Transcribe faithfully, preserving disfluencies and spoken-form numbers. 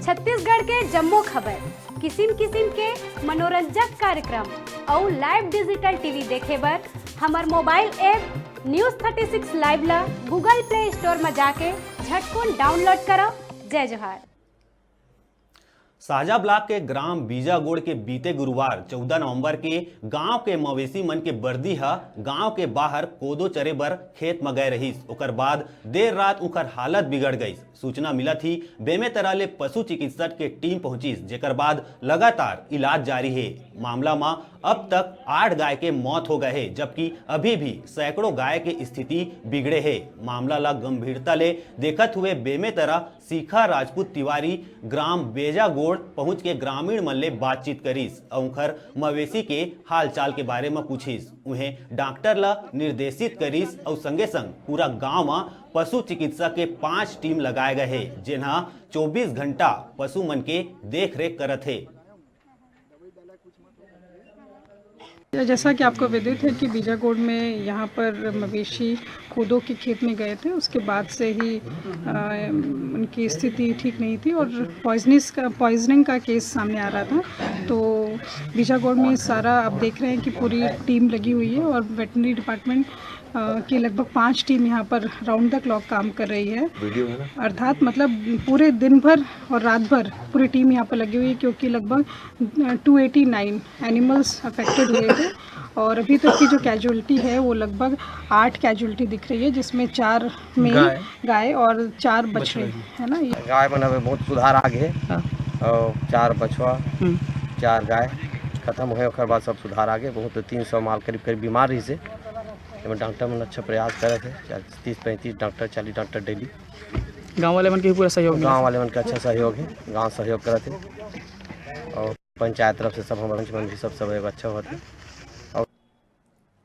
छत्तीसगढ़ के जम्मो खबर, किसिम किसिम के मनोरंजक कार्यक्रम अउ live digital T V देखे बर हमर mobile app News thirty six Live ला Google Play Store म जाके झटकुन download करव। जय जोहार। साजा ब्लॉक के ग्राम बीजागोड़ के बीते गुरुवार चौदह नवंबर के गांव के मवेशी मन के बरदी ह गांव के बाहर कोदो चरे बर खेत म गए रहिस। ओकर बाद देर रात उंखर हालत बिगड़ गईस। सूचना मिलत ही बेमेतरा ले पशु चिकित्सक के टीम पहुंचिस, जेकर बाद लगातार इलाज जारी हे। मामला म अब तक आठ गाय के मौत हो गए हे, जबकि अभी भी सैकड़ों गाय के स्थिति बिगड़े हे। मामला ला गंभीरता ले देखत हुए बेमेतरा शिखा राजपूत तिवारी ग्राम बेजागोड़ पहुंच के ग्रामीण मन ले बातचीत करिस अउ उंखर मवेशी के हालचाल के बारे म पूछिस। उहें डॉक्टर ला निर्देशित करिस अउ संगे संग पूरा गांव म पशु चिकित्सा के पांच टीम लगाए गए हे, जेन ह चौबीस घंटा पशु मन के देख रेख करत हे। जैसा कि आपको विदित है कि बीजागोड़ में यहाँ पर मवेशी कोदो के खेत में गए थे, उसके बाद से ही अ, उनकी स्थिति ठीक नहीं थी और पॉइजनिस का पॉइजनिंग का केस सामने आ रहा था। तो बीजागोड़ में सारा आप देख रहे हैं कि पूरी टीम लगी हुई है और वेटरनरी डिपार्टमेंट की लगभग पाँच टीम यहाँ पर राउंड द क्लॉक काम कर रही है। अर्थात मतलब पूरे दिन भर और रात भर पूरी टीम यहाँ पर लगी हुई है, क्योंकि लगभग two eighty nine animals affected हुए थे और अभी तक की जो कैजुअलिटी है वो लगभग आठ कैजुअलिटी दिख रही है, जिसमें चार मेल गाय। गाय और चार बछड़े बछड़े। है ना। ये गाय मन में बहुत सुधार आ गए हाँ। और चार बछवा हम्म। चार गाय खत्म हुए, ओकर बाद सब सुधार आ गए। बहुत तीन सौ माल करीब करीब बीमार रही से, एमे डॉक्टर मन अच्छा प्रयास करत हे, तीस पैंतीस डॉक्टर, चालीस डॉक्टर डेली। गांव वाले मन के भी पूरा सहयोग मिला। गांव वाले मन के अच्छा सहयोग है, गांव सहयोग करत है और पंचायत तरफ से सब हमारे पंच मन भी सब सहयोग अच्छा होता है।